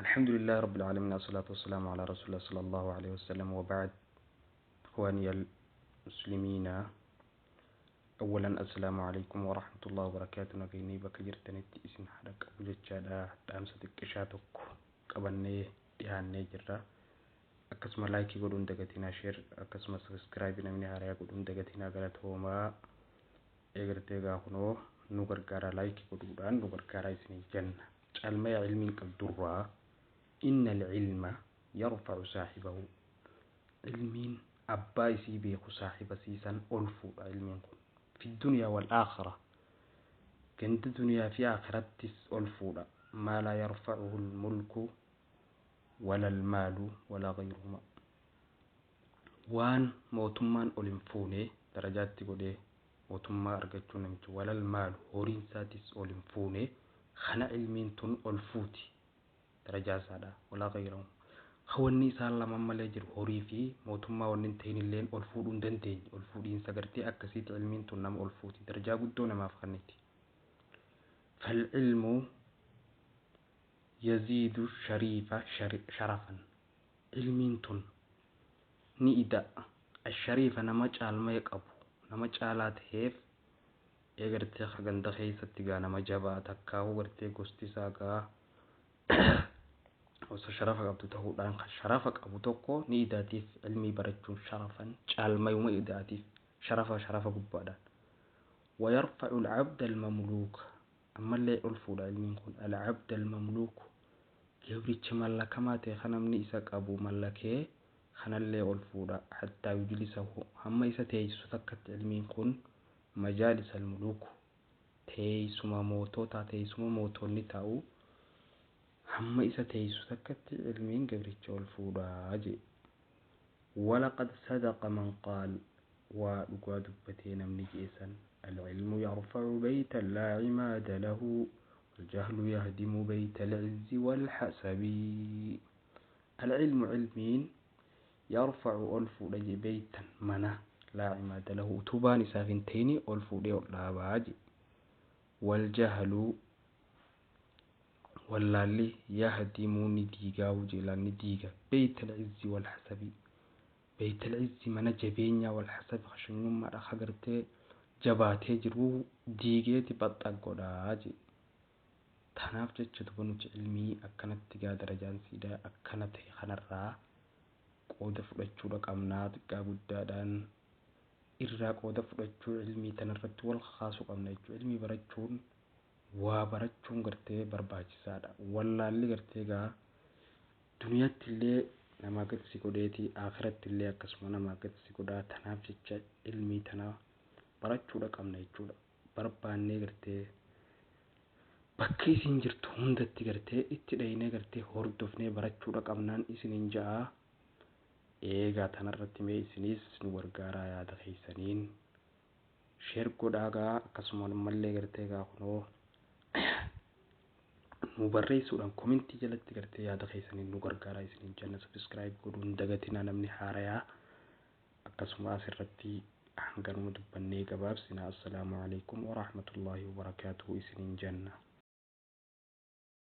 الحمد لله رب العالمين، الصلاة والسلام على رسول الله صلى الله عليه وسلم، وبعد. إخواني المسلمين، أولا السلام عليكم ورحمة الله وبركاته. Nageenyi bakka jirtanitti isin haa qabu jechaadha. Dhaamsa xiqqishaa tokko qabannee dhiyaannee jirra. Akkasuma like godhuun dagatinaa, share akkasuma subscribe namni haaraa godhuun dagatinaa. Galatoomaa. Eegartee gaa kunoo nu gargaara, like godhuudhaan nu gargaaraa isinii jenna. Caalmaya ilmiin qabdurraa: إن العلم يرفع صاحبه. Ilmiin abbaa isii beeku, saahiba siisan ol fuudha. Ilmiin kun في الدنيا والآخرة, ganda duniyaa fi aakirattis ol fuudha. ما لا يرفعه الملك ولا المال ولا غيرهما. Waan mootummaan ol hin fuune darajaatti godhee mootummaa argachuu namichi, ولا المال, horiin isaatis ol hin fuune, kana ilmiin tun ol fuuti darajaa isaadha. ولا غيرهما, wanni isaan lamaan malee jiru, horii fi mootummaa wanni hin ta'in illeen ol fuudhuu hin dandeenye. Ol fuudhiinsa gartee akkasiiti ilmiin tun nama ol fuuti, darajaa guddoo namaaf kenniti. فالعلم يزيد الشريف شرفا. Ilmiin tun ni ida'a الشريف, nama caalmee qabu, nama caalaa ta'eef. Eegartee ganda keessatti gaa nama jabaa takkaa'uu gartee gosti isaa gaa osoo sharafa qabdu ta'uudhaan, kan sharafa qabu tokko ni idaatiif ilmii barachuun. شرفا, caalmayuma idaatiif, sharafa sharafa gubbaadhaan. ويرفع العبد المملوك. Ammallee ol fuudha ilmiin kun العبد المملوك, gabricha mallakamaa ta'e, kan namni isa qabu mallakee kanallee ol fuudha. حتى يجلسه, hamma isa teessisu takkatti ilmiin kun مجالس الملوك, teessuma moototaa, teessuma mootonni taa'u hamma isa teessu takkatti ilmiin gabricha ol fuudhaa jee. ولقد صدق من قال, waa dhugaa dubbatee namni jeesan: العلم يرفع بيتا لا عماد له، والجهل يهدم بيت العز والحسب. العلم, علمين, يرفع, ol fuudha je, بيتا, mana, لا عماد له, utubaan isaaf hin ta'ini ol fuudhee ol dhaabaa je. والجهل, wallaalli, يهدم, ni diigaa jeelaan, ni diiga, بيت العز والحسب. بيت العز, mana jabeenyaa, والحسب, khashanyummaadha, hagartee jabaatee jiru diigeeti baxxa godhaa je. Tanaaf jecha duba nuti ilmii akkanatti gaa darajaan siidhaa akkana ta'e kanarraa qooda fudhachuudha qabnaa. Xiqqaa guddaadhaan irraa qooda fudhachuu, ilmii tanarratti wal kaasuu qabna jechuudha. Ilmii barachuun, waa barachuun gartee barbaachisaadha. Wallaalli gartee gaa duniyaatti illee namaa gadi si godheeti, akhiratti illee akkasuma namaa gadi si godhaa. Tanaaf jecha ilmii tana barachuudha qabna jechuudha. Barbaannee gartee bakka isin jirtu hundatti gartee itti dhaynee gartee hordofnee barachuudha qabnaan isiniin ja'a. Eegaa tanarratti mee isinis nu gargaaraa, yaada keessaniin share godhaagaa, akkasuma ammallee gartee gaa kunoo nu barreessuudhaan comment jalatti gartee yaada keessaniin nu gargaaraa isiniin jenna. Subscribe godhuun dagatinaa namni haarayaa. Akkasuma asirratti hanganuma dubbannee gabaabsina. السلام عليكم ورحمة الله وبركاته isiniin jenna.